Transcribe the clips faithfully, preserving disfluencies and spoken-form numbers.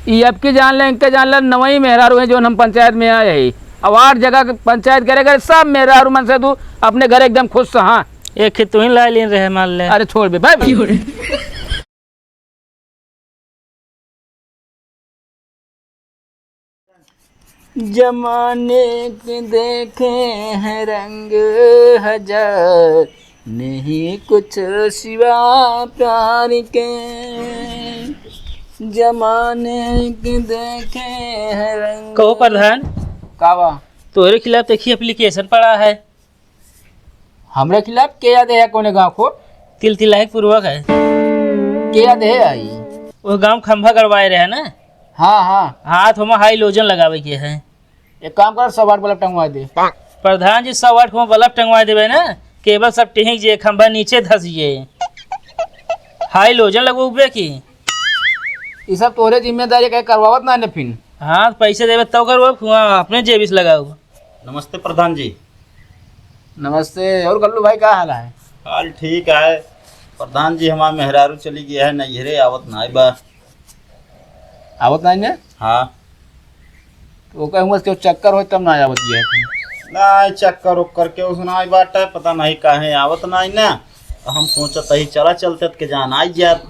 ई अब की जान ले, इनके जान ले, नवई मेहरारू हैं जौन हम पंचायत में आए हैं। अब आठ जगह के पंचायत करे करे सब मेहरारू मन से तू अपने घर एकदम खुश से, हाँ। एक ही तू ही लाई लीन रहे मान ले। अरे छोड़ बे भाई। जमाने के देखे हैं रंग हजार, नहीं कुछ सिवा प्यार के। जमाने के देखे हैं रंग। कहो प्रधान। का बा? तोहरे खिलाफ देखी application पड़ा है। हमरे खिलाफ? के या दे है, कौने गाँव को? तिलतिलाही पूर्वक है। के या दे है आई? वो गाँव खंभा गड़वाए रहे ना। हाँ, हाँ। हाँ, तो हमें halogen लगावे के है। एक काम कर, सौ watt bulb टंगवा दे। प्रधान जी, सौ watt को bulb टंगवा देवे ना, cable सब टिहिक जे, खंभा नीचे धस जे। Halogen लगवाबे की? ई सब तोहरे जिम्मेदारी, कहीं करवावत ना ने फिन। हाँ, पैसे देवे तब करवाब, हुआ अपने जेबी से लगाऊ। नमस्ते प्रधान जी। नमस्ते। और कल्लू भाई, का हाल है? हाल ठीक है। प्रधान जी, हमार मेहरारू चली गया है नैहरे, आवत नाई बा। आवत नाई ने? हाँ। तो ओकर हुआ से चक्कर होई तब ना आवत गया है। ना, चक्कर उक्कर के उसनाई बाटे, पता नहीं काहे आवत नाई ना। तो हम सोचत ही चला चलते के जान आई यार।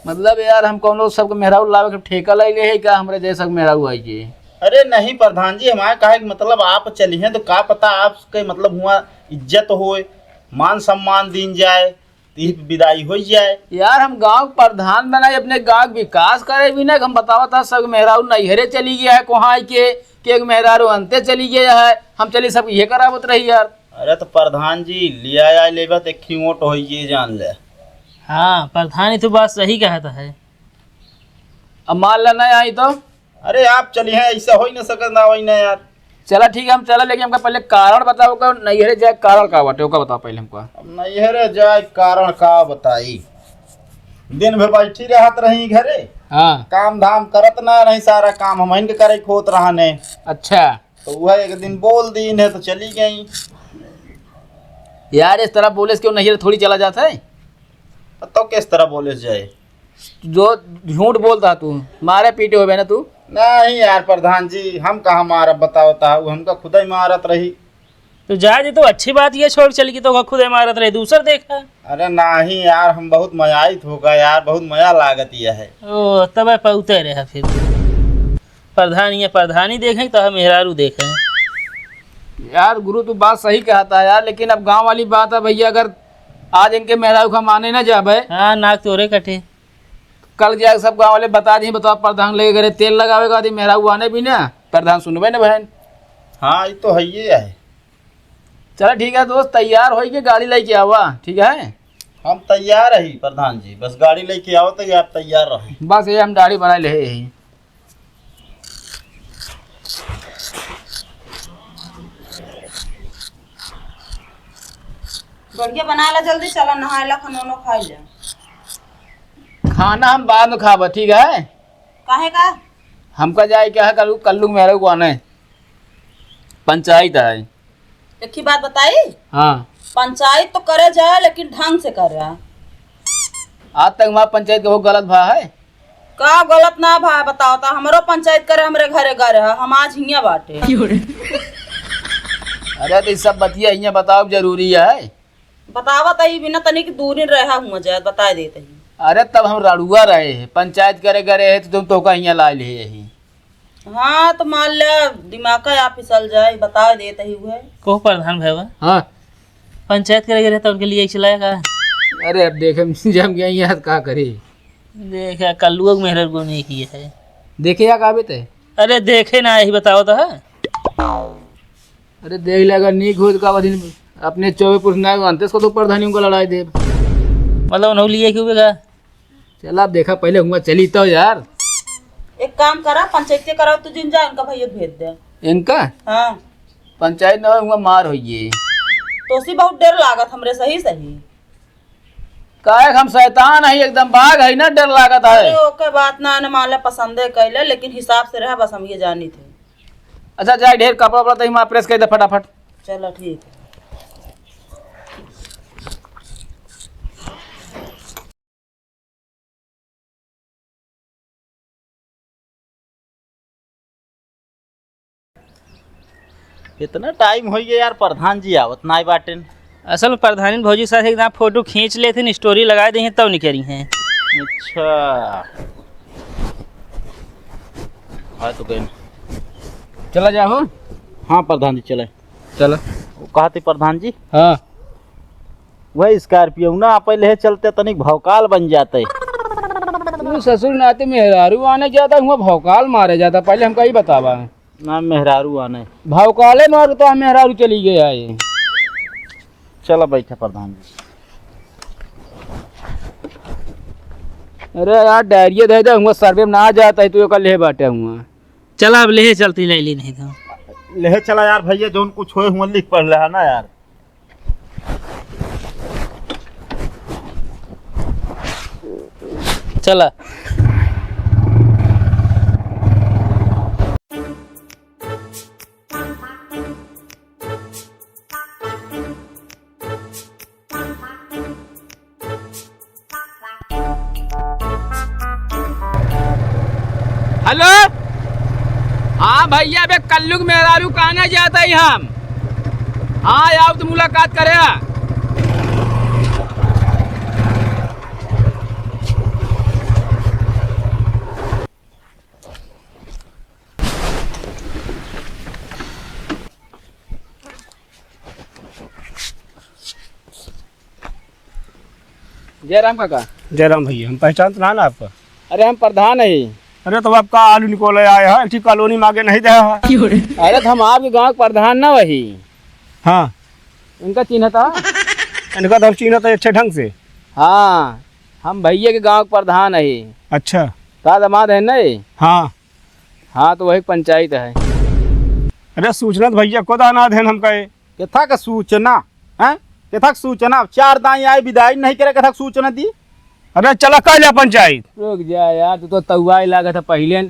मतलब यार, हम कौनो सबके मेहरारू लावे के ठेका लाई ले है का, हमरे जैसा के मेहरारू आई के? अरे नहीं प्रधान जी, हमारे कहे के मतलब आप चलिहे तो का पता आपके मतलब हुआ इज्जत होए, मान सम्मान दीन जाए, तो यही पे विदाई हो जाए। यार, हम गांव के प्रधान बनाई, अपने गांव के विकास करे भी ना, हम बतावत है सब मेहरारू नैहरे चली गया है, कहाँ आई के, के एक मेहरारू अंते चली गया है, हम चली सब ये करावत रही यार। अरे तो प्रधान जी, लिया आए लेबा तो एक ही वोट होइए जान ले। हाँ, प्रधान, ये तो बात सही कहत है। अब मान ला नहीं आई तो? अरे आप चलिहे, ऐसा हो ही ना सकत ना, वही ना यार। चला ठीक है, हम चला, लेकिन हमका पहले कारण बताओ, का नैहरे जाए कारण का बाटे, ओका बताओ पहले हमका। अब नैहरे जाए कारण का बताई, दिन भर बैठी रहत रही घरे। हाँ। काम धाम करत ना रही, सारा काम हमहिन के करे के होत रहने। अच्छा। तो वह एक दिन बोल दीन है तो चली गई। यार, इस तरह बोले से क्यों नैहरे थोड़ी चला जाता है? तो किस तरह बोले से जाए? जो झूठ बोलता तू, मारे पीटे होबे ना तू। नहीं यार प्रधान जी, हम कहाँ मारब बताओ ता, वो हमका खुदा ही मारत रही। तो जा जी, तो अच्छी बात ये छोड़ चली कि तो खुदे मारत रही, दूसर देखा। अरे नहीं यार, हम बहुत मयाइत होगा यार, बहुत मया लागत यह है। ओ, तब पौते रहे फिर। प्रधान, ये प्रधानी देखें तो हम मेहरारू देखें। यार गुरु, तू बात सही कहता है यार, लेकिन अब गांव वाली बात है भैया, अगर आज इनके मेहरारू का माने ना जाबे। हाँ, नाक तोरे कटे। कल जाके सब गांव वाले बता दिए, बताओ प्रधान लेके घरे तेल लगावे का, आदमी मेहरारू आने भी ना, प्रधान सुनबे ना बहन। हाँ, ये तो है ही है। चला ठीक है दोस्त, तैयार होई के गाड़ी लेके आवा, ठीक है? हम तैयार ही प्रधान जी, बस गाड़ी लेके आओ तो यार तैयार रहे। बस ये हम दाढ़ी बना ले ही। बढ़िया बना ला जल्दी, चला नहाए ला, खाना उना खाई ले। खाना हम बाद में खाबा, ठीक है? काहे का? हमका जाए क्या है, कल, कल्लू मेहरारू को आना है, पंचायत है। एक ही बात बताई? हाँ। पंचायत तो करे जाए, लेकिन ढंग से करे। आज तक हमार पंचायत के बहुत गलत भा है। का गलत ना भा, बताओ तो, हमरो पंचायत करे, हमरे घरे घरे है, हम आज हियाँ बाटे। क्यों रे? अरे तो ई सब बतिया हियाँ बताओ जरूरी है। बतावत ही बिना तनिक दूरी रहा हुआ जाए, बताए देत ही। अरे तब हम रड़ुआ रहे हैं, पंचायत करे करे है तो तुम तोका हियाँ ला ले यही। हाँ, तो मान ले, दिमाग का या फिसल जाए, बता देत ही हुए। कहो प्रधान भैया। हाँ। पंचायत करे गए रहता, उनके लिए चलाएगा। अरे, अब देखे, जम गया यार, का करी? देखे, कल्लुआ के मेहरर को नहीं किए है। देखे या का बेटे? अरे, देखे ना, यही बताओ तो है। अरे, देख ले, अगर नीक हो तो का दिन अपने चौबे पुरुष ना मानते, इसको तो प्रधानियों को लड़ाई दे। मतलब, उन्होंने लिए क्यों बेगा? चला, अब देखा, पहले हुआ चली तो यार। एक काम करा, पंचायत के कराओ, तू जिन जा, इनका भैया भेज दे। इनका? हाँ। पंचायत ना हुआ, मार होइए। तो उसी बहुत डर लागत हमरे, सही सही। काहे हम शैतान है, एकदम बाघ है ना, डर लागत है। अरे, ओके बात ना, न माले पसंदे कैले, लेकिन हिसाब से रहा, बस हम ये जानी थे। अच्छा, जाए, ढेर कपड़ा उपड़ा तो हिमा प्रेस कर दे फटाफट। चलो, ठीक है। इतना टाइम होइ गया यार, प्रधान जी आवत नाई बाटेन। असल में प्रधानी भौजी साथ एक दाँव फोटो खींच लेथिन, स्टोरी लगाइ देहिन, तब निकरी हैं। अच्छा, हाँ तो गए। चला जाओ। हाँ प्रधान जी, चले। चला। वो कहा थे प्रधान जी? हाँ। वह स्कॉर्पियो ना, आप पहले चलते तनिक भौकाल बन जाते। तू ससुर नाते मेहरारू आने जाता, हुआ भौकाल मारे जाता, पहले हमका ई बतावा। ना मेहरारू आने। भौकाले मार तो मेहरारू चली गया है। चला बैठा प्रधान जी। अरे यार, डायरिया दे दे, हुआ सर्वे में ना जाता है, तू ओका ले बाटे हुआ। चला अब ले चलती, ले ली नहीं तो। ले चला यार भैया, जौन कुछ होए हुआ लिख पढ़ ले है ना यार। चला। हेलो, हाँ भैया, अबे कल्लू के मेहरारू काना जात ही हम। हाँ, आओ तो मुलाकात करे। जय राम काका। जय राम भैया, हम पहचान तो ना, ना आपका। अरे हम प्रधान ही। अरे तो आपका आलू निकोले आए हैं, ठीक कॉलोनी में आगे नहीं दे है। अरे तो हम आपके गाँव के प्रधान ना वही। हाँ। इनका चिन्हत है? इनका तो हम चिन्हत है अच्छे ढंग से। हाँ, हम भैया के गाँव के प्रधान ही। अच्छा। का दामाद है ना ये? हाँ। हाँ, तो वही पंचायत है। अरे सूचना तो भैया खुद आना देन हम कहे। केथा का सूचना? हैं? केथा का सूचना? चार दाई आए, विदाई नहीं करे, केथा का सूचना दी? अरे चला कह ले पंचायत। रुक जा यार, तू तो तउआए लागत है पहिले।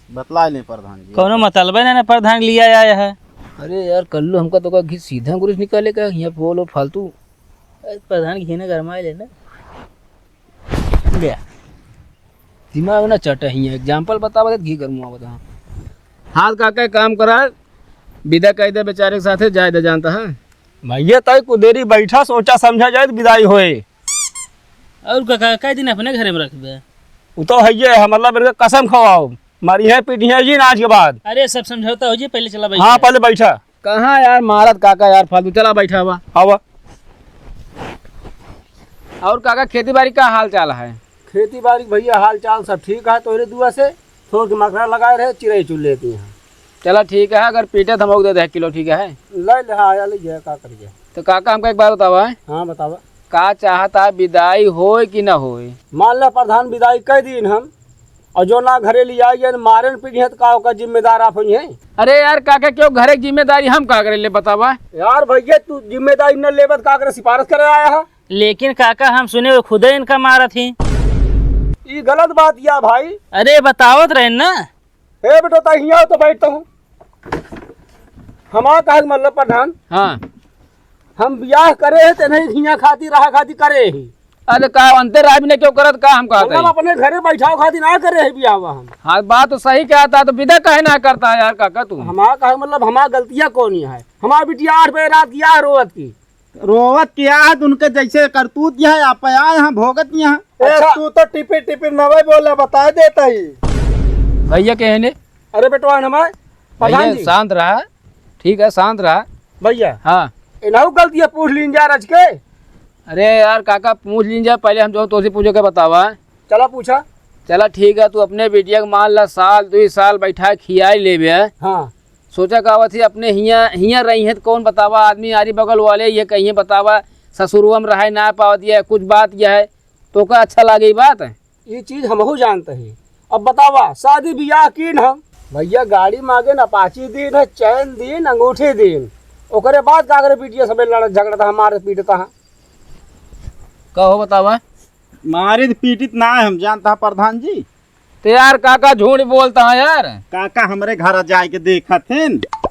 बतला ले प्रधान जी। कौनो मतलबे ना, ना प्रधान लिया आया है। अरे यार, कल्लू हमका तो का घी सीधा गुरुस निकाले का, यहाँ बोलो फालतू। अरे प्रधान घी ना गरमाए ले ना। ले। दिमाग ना चट हियाँ, example बतावा देत घी गरमुआ बता। हाल काका एक काम करा, विदा कह दे बेचारे के साथे, जाए दे जानता है। भैया तय कुदेरी बैठा, सोचा समझा जाए तो विदाई होए। और काका, कई दिन अपने घरे में रखबे? उ तो है ये, मतलब इनके कसम खवाओ, मारी है पीटी है जी ना आज के बाद। अरे सब समझौता हो जी, पहले चला बैठा। हाँ, पहले बैठा। कहाँ यार मारत काका यार फालतू, चला बैठा हुआ। आवा। और काका खेती बाड़ी का हाल चाल है? खेती बाड़ी भैया हाल चाल सब ठीक है, तोहरे दुआ से। थोड़ के मकरा लगाए रहे, चिरई चुन लेती हैं। चला ठीक है, अगर पीटे तो हमको दे दे एक किलो, ठीक है? ले ले, हाँ, या ले जा, का करिए। तो काका हमका एक बात बतावा है। हाँ, बतावा। का चाहता, विदाई होए कि ना होए? मान ले प्रधान, विदाई कह दीन हम, और जो ना घरे ले आई है, मारे न पीटी है, तो का ओकर जिम्मेदार आप होई हैं? अरे यार काका, क्यों घरे की जिम्मेदारी हम का करे ले बतावा? यार भैया, तू जिम्मेदारी न लेबे तो का करे, सिफारिश करे आया है? लेकिन काका, हम सुने वो खुदे इनका मारत ही। ई गलत बात या भाई। अरे बतावत रहे ना। ए बेटो, ता हियाँ तो बैठता हूँ। हमार कहे के मतलब प्रधान, हाँ। हम बियाह करे है ते नहीं हियाँ खातिर रहा खातिर करे ही। अरे का अंतर आदमी ने क्यों करत का हम कहत मतलब हई? अपने घरे बैठाव खातिर ना करे है बियाह हम। हाँ, बात तो सही कहता, तो विदा काहे ना करता है यार काका तू? हमार कहे के मतलब हमार गलतियाँ कौन है? हमार बिटिया आठ बजे रात की आ रोवत की। रोवत क्या है, उनके जैसे करतूत यह है, आप आए यहाँ भोगत यहाँ। ए, अच्छा। तू तो टिपिर टिपिर नवे बोला, बता देता ही। भैया के है ने? अरे बेटवा, हमारे भैया प्रधान जी। शांत रहा, ठीक है, शांत रहा। भैया। हाँ। इनाऊ गलती है, पूछ लीन जा रच के। अरे यार काका, पूछ लीन जा, पहले हम जो तोसे पूछे के बतावा। चला पूछा। चला ठीक है, तू अपने बिटिया के मान ला साल, दुई साल बैठा खियाई लेबे। हाँ। सोचा का आवत ही अपने हियाँ, हियाँ रही हैं तो कौन बतावा, आदमी आरी बगल वाले ये कहिए बतावा, ससुरुआ में रहे ना पावत ये कुछ बात यह है, तो का अच्छा लागे ई बात? ये चीज हमहू जानते ही। अब बतावा, शादी बियाह कीन हम, भैया गाड़ी मांगे न, अपाची दीन है, चैन दीन, अंगूठी दीन, ओकरे बाद का करे बिटिया सबे लड़त झगड़त हमारे पीटता है। का हो बतावा? मारित पीटित ना है हम जानता है प्रधान जी। तो यार काका झूठ बोलता है यार। काका हमरे घर जाए के देखत हैं।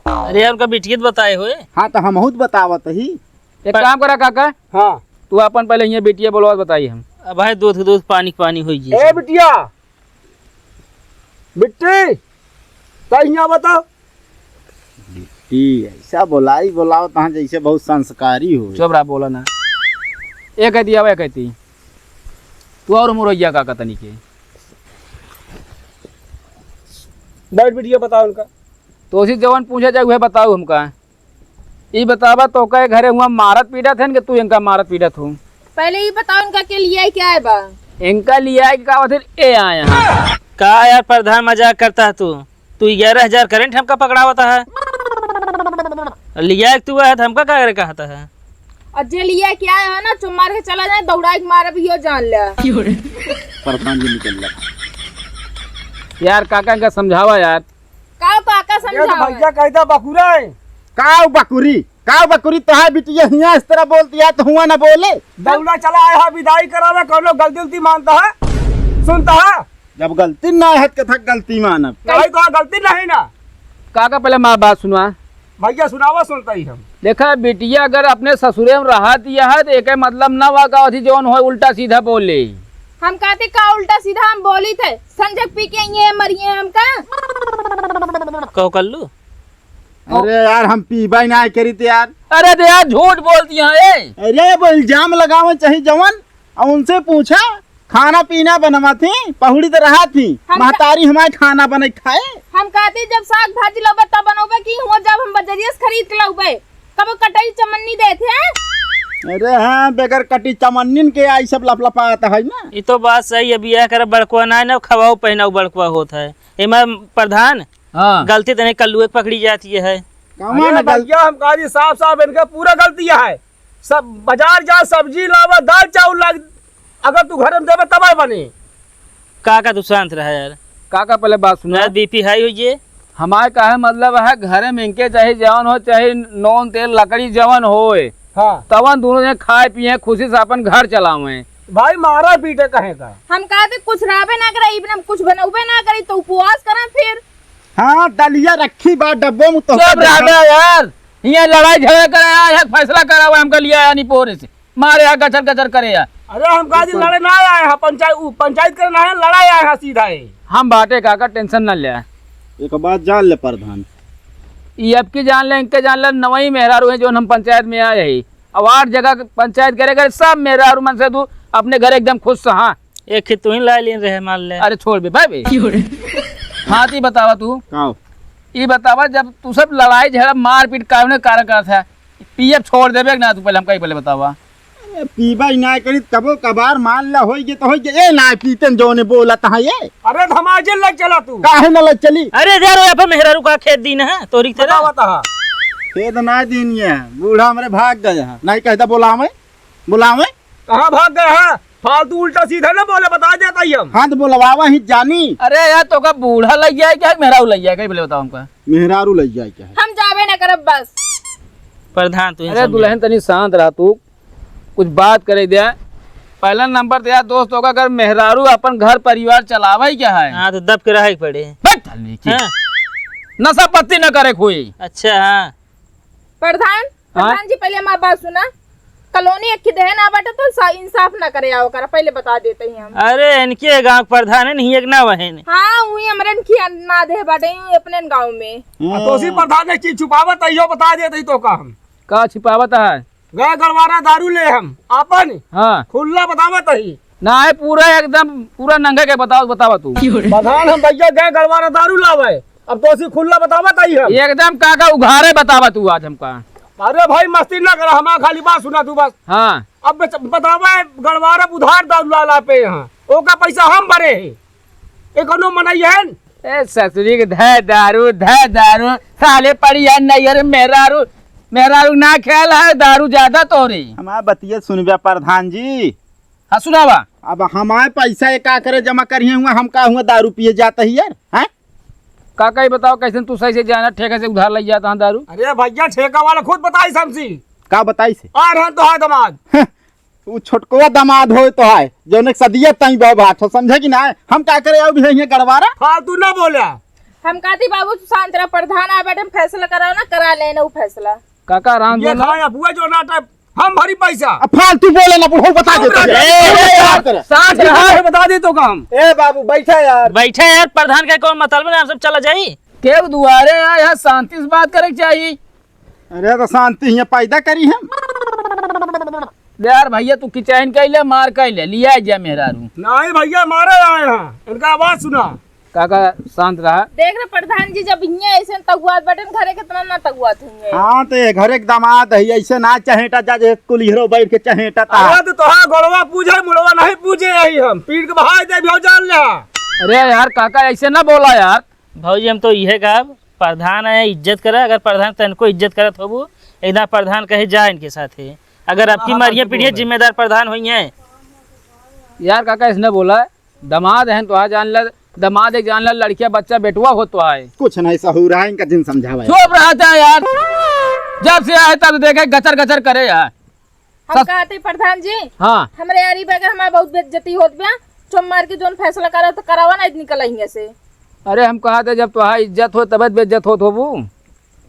अरे यार उनका बिटियत बताए हुए। हाँ तो हमहू तो बतावत ही। एक पर काम करा काका। हाँ। तू अपन पहले हियाँ बिटिया बोलवा बताई हम। अब भाई दूध के दूध पानी के पानी होई जी। ए बिटिया, बिट्टी, ता हियाँ बताओ। ई ऐसा बोलाई बोलाओ तहाँ जैसे बहुत संस्कारी हो। चुप रहा, बोला ना। ए कहती, अब ए कहती, तू और मुरैया का तनी के। बैठ बिटिया, बताओ उनका। तो उसी जवन पूछा जाए, वह बताओ हमका। ई बतावा, तोका ए घरे हुआ मारत पीटत हन कि तू इनका मारत पीटत हो? पहले ई बताओ, इनका के लिया क्या है बा? इनका लिया है कि का होते ए आया है? का यार प्रधान, मजाक करता है तू? तू ग्यारह हजार करंट हमका पकड़ावता है। लिया है तू है तो हमका का करे कहता है? और जे लिया क्या है ना, चुप मार के चला जाए, दौड़ा के मारब, यो जान ले। प्रधान जी निकल ला। यार काका इनका समझावा यार। का काका ये तो समझावा? भैया कहता बकुरा है। काऊ बकुरी, काऊ बकुरी, तोहार बिटिया हियां इस तरह बोलती है तो हुआ ना बोले। दौड़ा चला आया है विदाई करावे, कौनो गलती उलती मानता है, सुनता है? जब गलती ना है तो कथा गलती मानब। नहीं तो गलती नहीं ना। काका पहले माँ बात सुनवा। भैया सुनावा, सुनता ही हम। देखा बिटिया अगर अपने ससुरे में रहत यह है तो एक मतलब ना हुआ का अथी जौन हो उल्टा सीधा बोले। हम कहते का उल्टा सीधा हम बोली थे, संजय पी के ये मरिए हमका। कहो कल्लू। अरे यार, हम पीबा ही ना करी थे यार। अरे दे यार, झूठ बोलती हैं ए। अरे वो इल्जाम लगावे चाहे जवन, और उनसे पूछा, खाना पीना बनवा थी, पहुड़ी तो रहा थी, हम का- महतारी हमारे खाना बने खाए। हम कहती जब साग भाजी लौबे तब बनौबे की हुआ, जब हम बजरिया से खरीद के लौबे, कब कटई चमन्नी देते हैं? अरे हाँ, बगैर कटी चमन्निन के आई सब लपलपात है ना। ई तो बात सही है, बियाह करे बड़कुआ ना, ना खवाओ पहनाओ बड़कुआ होत है। एमा प्रधान, हाँ। गलती तने कल्लुए के पकड़ी जाती है। कौन अरे गल- भैया, हम कहा जी साफ साफ इनका पूरा गलती है। सब बाजार जा, सब्जी लावा, दाल चाउर लाग, अगर तू घर में देवे तब बने। काका तू शांत रहा यार। काका पहले बात सुनो। यार बीपी हाई हो ये। हमारे कहे मतलब है घरे में इनके चाहे जवन हो, चाहे नून तेल लकड़ी जवन होए, हाँ। तवन दोनों जने खाए पिए खुशी से अपन घर चलावे। भाई मारा पीटे कहे का। हम कहते कुछ रहबे ना करे, इबन हम कुछ बनौबे ना करी तो उपवास करें फिर। हाँ, दलिया रखी बा डब्बो में, तो चुप रह बे यार, हियाँ लड़ाई झगड़ा करे आया है, फैसला करावा हमका लिया यानी पोरे से, मारे आ गचर गचर करे यार। अरे हम कहा जी लड़े ना आए हैं, पंचायत, उ, पंचायत करे ना है, लड़ाई आए हैं सीधा ही। हम बाटे काका, टेंशन ना ले। एक बात जान ले प्रधान। ई अब की जान ले, इनके जान ले, नवई मेहरारू है जो हम पंचायत में आए हैं। अब आठ जगह पंचायत करे करे सब मेहरारू मन से तू अपने घर एकदम खुश से, हाँ। एक ही तू ही ला लीन रहे, मान ले। अरे छोड़ बे, भाई बे। क्यों रे? हाँ, तो ई बतावा तू। का हो? ई बतावा, जब तू सब लड़ाई झगड़ा मारपीट काहे कारण करत है, पियब छोड़ देबे कि ना तू, पहले हमका ई पहले बतावा। अरे पीबा ही ना करी, कबो कबार मान ला, होई गे तो होई गे। ए ना पीतन जोने बोलत है ये। अरे धमाजे लग चला तू। काहे ना लग चली? अरे यार, वो अपन मेहरारू का खेत दीन है, तोरी के तेरा। बतावा ता। खेत ना दीन ये, बूढ़ा हमरे भाग गए हैं, नहीं कहता बुलावे, बुलावे। कहाँ भाग गए हैं? फालतू उल्टा सीधा ना बोले, बता देता ही हम। हाँ, तो बोलवावा ही जानी। अरे यार, तोका बूढ़ा लग जाए क्या, मेहरारू लग जाए, कहीं बोले बताओ हमका। मेहरारू लग जाए क्या है? हम जाबे ना करब बस। प्रधान, तू ही अरे समझा। दुल्हन, तनी शांत रहा तू, कुछ बात करे दे। पहला नंबर तो यार दोस्त, तोका अगर मेहरारू अपन घर परिवार चलावे ही क्या है? हाँ, तो दब के रहे के पड़े। बैठ, हल्ली की। हाँ। नशा पत्ती न करे कोई। अच्छा, हाँ। प्रधान, हाँ? प्रधान जी, पहले हमार बात सुना। कॉलोनी एक की देहे ना बाटे, तो सा-, इंसाफ ना करे आओ करा, पहले बता देते ही हम। अरे, इनके गाँव के प्रधान है, नहीं एक ना वहन। हाँ, वही हमरे इनकी ना देहे बाटे, यूं अपने गाँव में। हाँ। तो उसी प्रधान ने चीज छुपावत है, यो बता देते ही तो का हम। का छिपावत है? गए गड़वारा दारू ले हम, आपन हाँ। खुल्ला बतावत ही। ना है, पूरा एकदम, पूरा नंगे के बताओ, बतावा तू। प्रधान हम भैया गए गड़वारा दारू लावे, अब तो उसी खुल्ला बतावत ही हम। एकदम काका उघारे बतावा तू आज हमका। अरे भाई मस्ती ना करा, हमारा खाली बात सुना तू बस। हाँ। अब बच-, बतावा गड़वारा उधार दारू ला ला पे यहाँ, ओका पैसा हम भरे हैं, ये कोनो मनई है? ए ससुरी के धै दारू, धै दारू, साले पड़ी है नैयर मेहरारू, मेहरारू ना खेल है, दारू ज्यादा तोरी। हमार बतिया सुनबे प्रधान जी। हाँ, सुनावा। अब हमारे पैसा ये का करे जमा करिए हुआ, हम का हुआ दारू पिए जाता ही यार, हैं? काका, ये बताओ, कैसे तू सही से जाना, ठेके से उधार लइ जाता है दारू? अरे भैया, ठेका वाला खुद बताई हमसे। का बताई से? आ रहा तो है दामाद। हं, उ छोटकवा दामाद होए तो है, जौने सदिया ताई बा भात हो, समझे कि ना? हम का करे, अब भी है ये गड़वारा। फालतू ना बोला। हम कहती, बाबू, तू शांत रह, प्रधान आ बैठे, हम फैसला कराओ ना, करा लेना वो फैसला। काका, आराम ये से ना। खाया बुआ जो नाटक, हम भरी पैसा। अब फालतू बोले ना, बुढ़ऊ बता दे चुप रह। ए, ए, यार, शांत रहा। बता दे तो काम। ए बाबू, बैठा यार। बैठा यार, प्रधान का कौन मतलब है, हम सब चला जाई। के दुआरे आए हैं, शांति से बात करे के चाहिए। अरे तो शांति हियाँ पैदा करी हम। यार भइया, तू किचैन कइले, मार कइले, लिया जा मेहरारू। नहीं भइया, मारे आए हैं, इनका आवाज सुना। काका, शांत रहा। देख रहे प्रधान जी, जब हियाँ ऐसे तगुआत बटन, घरे कितना ना तगुआत हुई है। हाँ, तो ये घरे के दामाद है, ऐसे ना चहेटा जा, जे कुल हीरो बैठ के चहेटा था। अरे तो तोहार गोड़वा पूजे, मुड़वा नहीं पूजे, यही हम पीट के बहाय दे, भी जान ले। अरे यार काका, ऐसे ना बोला यार। भौजी, हम तो इहे कहब, प्रधान है, इज्जत करे। अगर प्रधान तनको इज्जत करत होबू, एक दाँय प्रधान कहे जा इनके साथे। अगर आपकी हाँ, मारिए बात तो पीटिए बोल रहे। जिम्मेदार प्रधान होइहैं। यार काका, इसने बोला, दमाद हैं तो आ जान ले, दमाद एक जान ले, लड़किया बच्चा बेटुआ हो तो आए। कुछ नहीं सहूर है इनका, जिन समझावे। चुप रहता है यार, जब से आए तब देखे गचर गचर करे यार। हम सस- कहते प्रधान जी, हाँ। हमरे यारी बगैर हमारे बहुत बेइज्जती होत बा। चुप मार के जोन फैसला करा तो करावा ना, निकल हियाँ से। अरे हम कहते जब तोहार इज्जत हो तबे बेइज्जत होत होबू।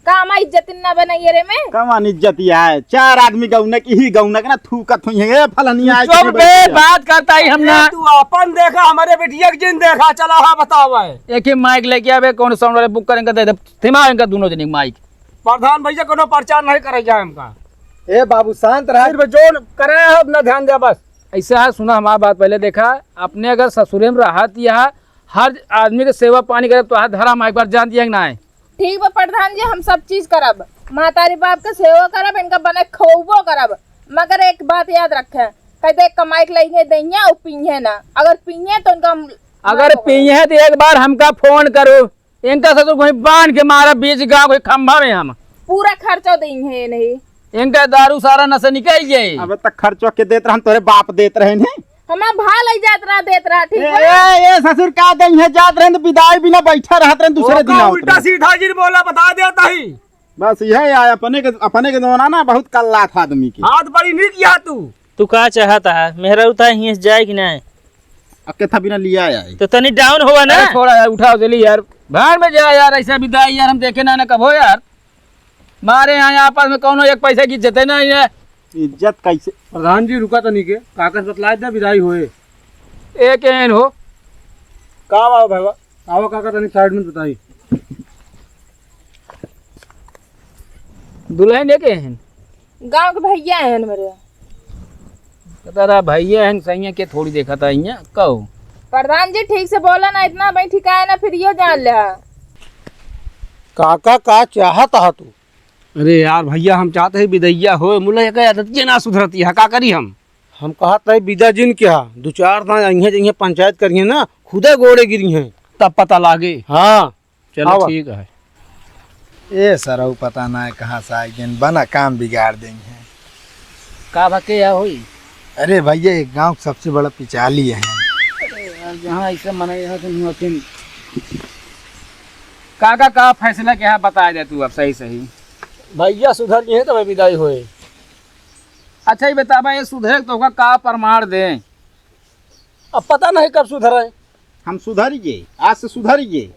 का हमार इज्जत ना बनाइए रे मैं? कमान इज्जत ही है, चार आदमी गौनक, इही गौनक ना थूकत हुई है, ए फलनिया आज चुप के बे, बैठिया। बात करता ही हम ना। ए, तू अपन देखा, हमारे बेटिया के जिन देखा, चला हाँ बतावा है। एक ही माइक लेके आवे, कौन साउंड वाले बुक करेंगे, दे दे, थिमा इनका दोनों जने माइक। प्रधान भैया कोनो प्रचार नहीं करे जाए हमका। ए बाबू शांत रह। सिर्फ जोन करे है अपना ध्यान दे बस। ऐसा है, सुना हमार बात पहले देखा, अपने अगर ससुरे में रहत यह हर आदमी के सेवा पानी करे तो हाथ धरा माइक पर जान दिया कि ना है? ठीक बा प्रधान जी, हम सब चीज करब, महतारी बाप के सेवा करब, इनका बने खवबो करब, मगर एक बात याद रखे, कह दे कमाई के लइहे दइहे और पीहे ना, अगर पीहे तो इनका हम अगर मारो। पीहे तो एक बार हमका फोन करो, इनका ससुर कोई बांध के मारा बीच गांव के खंभा में हम। पूरा खर्चा दइहे नहीं। इनका दारू सारा नशा निकल जाए। अबे तक खर्चो के देत रहन, तोरे बाप देत रहे ने। हमार भा लई जात रहा, देत रहा, ठीक ए, बा? ए, ए, ससुर का दे, इहे जात रहन तो विदाई बिना बैठा रहत रहन, दूसरे ओका दिन आवत उल्टा रहन। सीधा जी बोला, बता देता ही। बस यह आय, अपने के, अपने के जमाना ना बहुत कल्ला था आदमी के। हाथ बड़ी निक या तू। तू का चाहत है? मेहरारू ता हियाँ से जाए कि नहीं? अब के था बिना लिया आए। तो तनी डाउन होवा ना। अरे छोड़ा यार, उठाओ चली यार। भाड़ में जा यार, ऐसा विदाई यार हम देखे ना, ना कबो यार। मारे यहाँ आपस में कौनो एक पैसा की इज्जत है ना ये। इज्जत कैसे? प्रधान जी रुका तनी के, कागज बतलाए दे, विदाई होए। एक एन हो। का बा भैया? आवा काका तनी साइड में बताई। दुल्हन एक एन? गांव के भैया हैं मेरे। पता रहा भैया हैं, सैया के थोड़ी देखा था यहाँ, कहो। प्रधान जी ठीक से बोला ना, इतना भाई ठिकाए ना, फिर यो जान ले। काका का चाहत हा तू? अरे यार भैया, हम चाहते हैं विदैया होए, मुला एक आदत ये ना सुधरती है, का करी हम? हम कहत है विदा जिन क्या, दो चार दान अइहें जइहें पंचायत करिहें ना, खुदे गोड़े गिरिहें। तब पता लागे। हाँ। चलो आवा। ठीक है। ए सरऊ पता ना कहाँ से आ गए, बना काम बिगाड़ देइहें। का भा के या होई? अरे भैया, एक गांव के सबसे बड़ा पिचाली है। अरे यार, जहाँ ऐसे मने यहाँ से नहीं होते। का, का, का फैसला क्या है, बता दे तू अब सही, सही। भैया सुधर गए हैं तब विदाई होए। अच्छा, ये बताबा, ये सुधरे तो का, का प्रमाण दे? अब पता नहीं कब सुधरे। हम सुधर गए, आज से सुधर गए।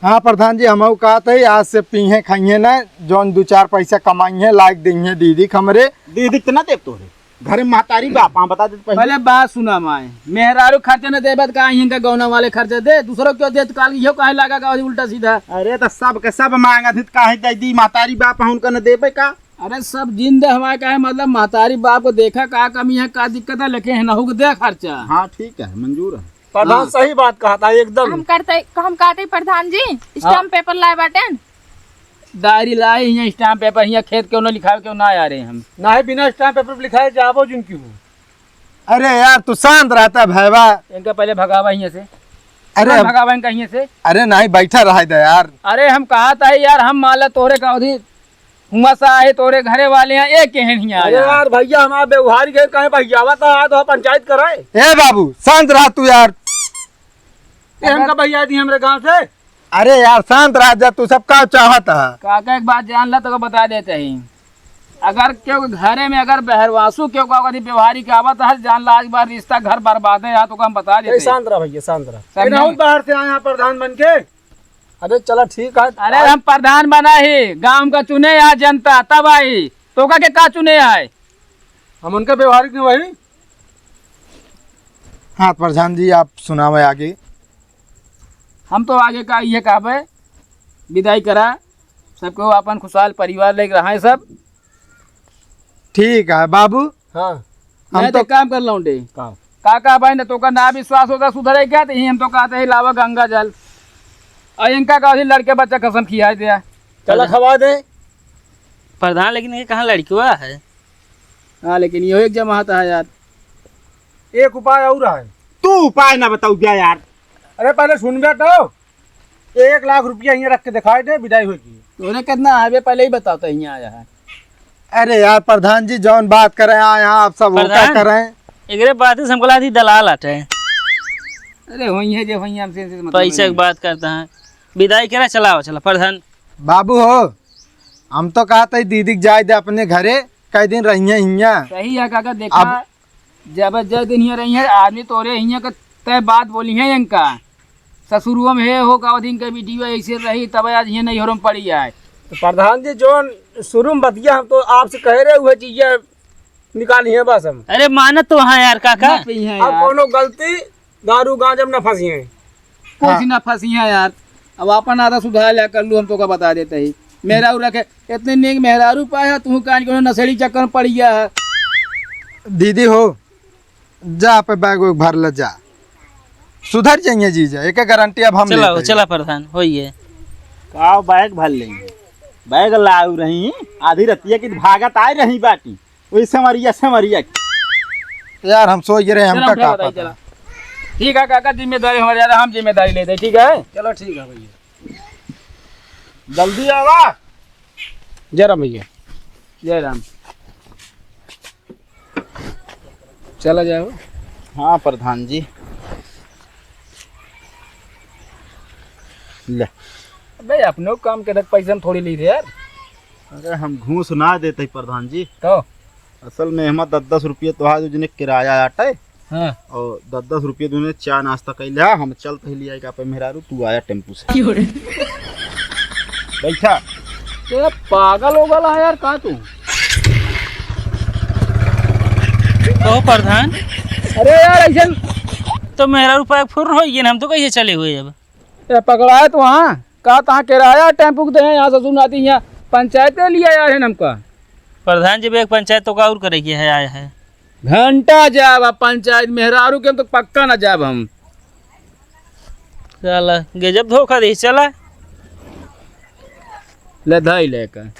हाँ प्रधान जी, हमहू कहत है, आज से पीहे खाइहे ना, जौन दो चार पैसा कमाइहे, लाइक देइहे दीदी के हमरे। दीदी के ना देब तोरे, घरे महतारी बाप, हाँ, बता देते पहले। पहले बात सुना माए, मेहरारू खर्चा न देबे त का इनका गौना वाले खर्चा दे, दूसरो क्यों दे, त काल इहो काहे लागा का उल्टा सीधा। अरे तो सब के सब मांगत हित काहे दे दी, महतारी बाप है उनका न देबे का? अरे सब जिन दे हमारे काहे, मतलब महतारी बाप को देखा का कमी है, का दिक्कत है, लेकिन है ना हो दे खर्चा। हाँ ठीक है, मंजूर है। प्रधान हाँ। सही बात कहा था एकदम। हम करते, हम कहते प्रधान जी, हाँ। स्टाम्प पेपर लाए बाटेन। डायरी लाए हियाँ, स्टाम्प पेपर हियाँ, खेत क्यों ना लिखावे, क्यों ना आ रहे हम। नहीं, बिना स्टाम्प पेपर लिखाए जाबो जिन की हो। अरे यार, तू शांत रहता भैया। इनका पहले भगावा हियाँ से। अरे कौन अब भगावा इनका हियाँ से? अरे नहीं, बैठा रहे दे यार। अरे हम कहा था यार, हम मान ला तोहरे का अवधि हुआ सा है, तोरे घरे वाले हैं, एक के हैं हियाँ अरे आया। यार भैया, हमारा व्यवहारिक है, कहीं भैया तो आया तो पंचायत कराए। ए बाबू, शांत रह तू यार। ए, हमका भैया दी हमरे गांव से। अरे यार, शांत रह जा, तू सब का चाहत है? काका, एक बात जान ला, तो बता देते हैं, अगर क्यों घरे में अगर बहरवासु क्यों का अगर व्यवहारिक आवत है, जान ला, आज बार रिश्ता घर बर्बाद है, यहाँ तो हम बता देते ए, हैं। शांत रह भैया, शांत रह। समझे? ए, राहुल बाहर से आए हैं प्रधान बन के। अरे चला ठीक है। अरे हम प्रधान बना ही, गांव का चुने या जनता तब आई, तोका के का चुने आए? हम उनका व्यवहारिक नहीं वही। हाँ प्रधान जी, आप सुनावे आगे। हम तो आगे का ये कहबे, विदाई करा, सबको अपन खुशहाल परिवार लेके रहा है सब। ठीक है बाबू। हाँ। हम नहीं तो तो काम कर लौंडे। काम। काका भाई ने तोका ना विश्वास होता सुधरे क्या, तो यही हम तो कहते हैं लावा गंगा जल। और इनका का अभी लड़के बच्चा कसम खिया दिया। चला खवा दे। प्रधान, लेकिन ये कहाँ लड़किवा है? हाँ, लेकिन यो एक जमात है यार। एक उपाय और है। तू उपाय ना बताऊ क्या यार? अरे पहले सुन बे तो, एक लाख रुपया यहाँ रख के दिखाई दे, विदाई होगी। तोरे कितना है बे, पहले ही बताओ तो यहाँ आया है। अरे यार प्रधान जी, जौन बात करे आए हैं आप सब वो क्या प्रधान, करें? एकरे बात से हमको लाती दलाल आटे। अरे वही है जो वही हमसे, इनसे मतलब पैसे नहीं। की बात करता है, विदाई करा, चलाओ, चला प्रधान। बाबू हो, हम तो कहत ही दीदी के जाए दे अपने घरे, कई दिन रहिए हियाँ। सही है काका, देखा, अब जब जय दिन हियाँ रही है, आदमी तोरे हियाँ के तय बात बोली है इनका। ससुरुआ में हे हो का दिन के वीडियो ऐसे रही, तब आज हियाँ नहीं होरम पड़ी है। तो प्रधान जी, जोन शुरू में बतिया हम तो आपसे कह रहे हुए चीजें निकाली है बस हम। अरे मानत तो हाँ यार काका। ना पी है अब यार। कौनो गलती दारू गांजा में न फंसी है। कुछ हाँ। ना फंसी है यार। अब अपन आधा सुधार लिया कर लू, हम तो का बता देते ही। मेहरारू रखे, इतने नेक मेहरारू पाया, तू कान कोनो नशेड़ी चक्कर में पड़ गया है। दीदी हो, जा पे बैग वैग भर ले जा, सुधर जाइए जीजा, एक गारंटी अब हम चला लेते हो, हैं। चला प्रधान, होइए। का बैग भर लेंगे? बैग लाऊ रही, आधी रतिया की भागत आए रही बाटी, वही समरिया, समरिया की। यार हम सोच रहे, चला, हमका उठा का बताई, पता। चला। ठीक है काका, जिम्मेदारी हमारे यार, हम जिम्मेदारी लेते हैं, ठीक है? चलो ठीक है भैया, जल्दी आवा। जय राम भैया। जय राम। चला जाओ। हाँ प्रधान जी, ले। अबे अपनो काम के तक पैसा में थोड़ी ली रे यार। अरे हम घूस ना देते प्रधान जी। तो? असल में हमार दस दस रुपये तोहार जो जने किराया आटे। हाँ। और दस दस रुपये दूने चाय नाश्ता कैले, हम चलते ही लिया का पे मेहरारू, तू आया टेम्पू से। क्यों रे? बैठा। ये पागल हो गला है यार, का तू? कहो प्रधान। अरे यार, ऐसे तो मेहरारू पैक फुर हो गए, हम तो कैसे चले हुए अब? ए, पकड़ाए तो हाँ, का तहाँ किराया टेम्पू के दे, यहाँ ससुर नाती, यहाँ पंचायत के लिए आया है हमका। प्रधान जी, एक पंचायत तो का और करे के है, आया है। घंटा जाब अब पंचायत, मेहरारू के हम तो पक्का ना जाब हम। चला, गजब धोखा दे, चला। ले धाई लेकर।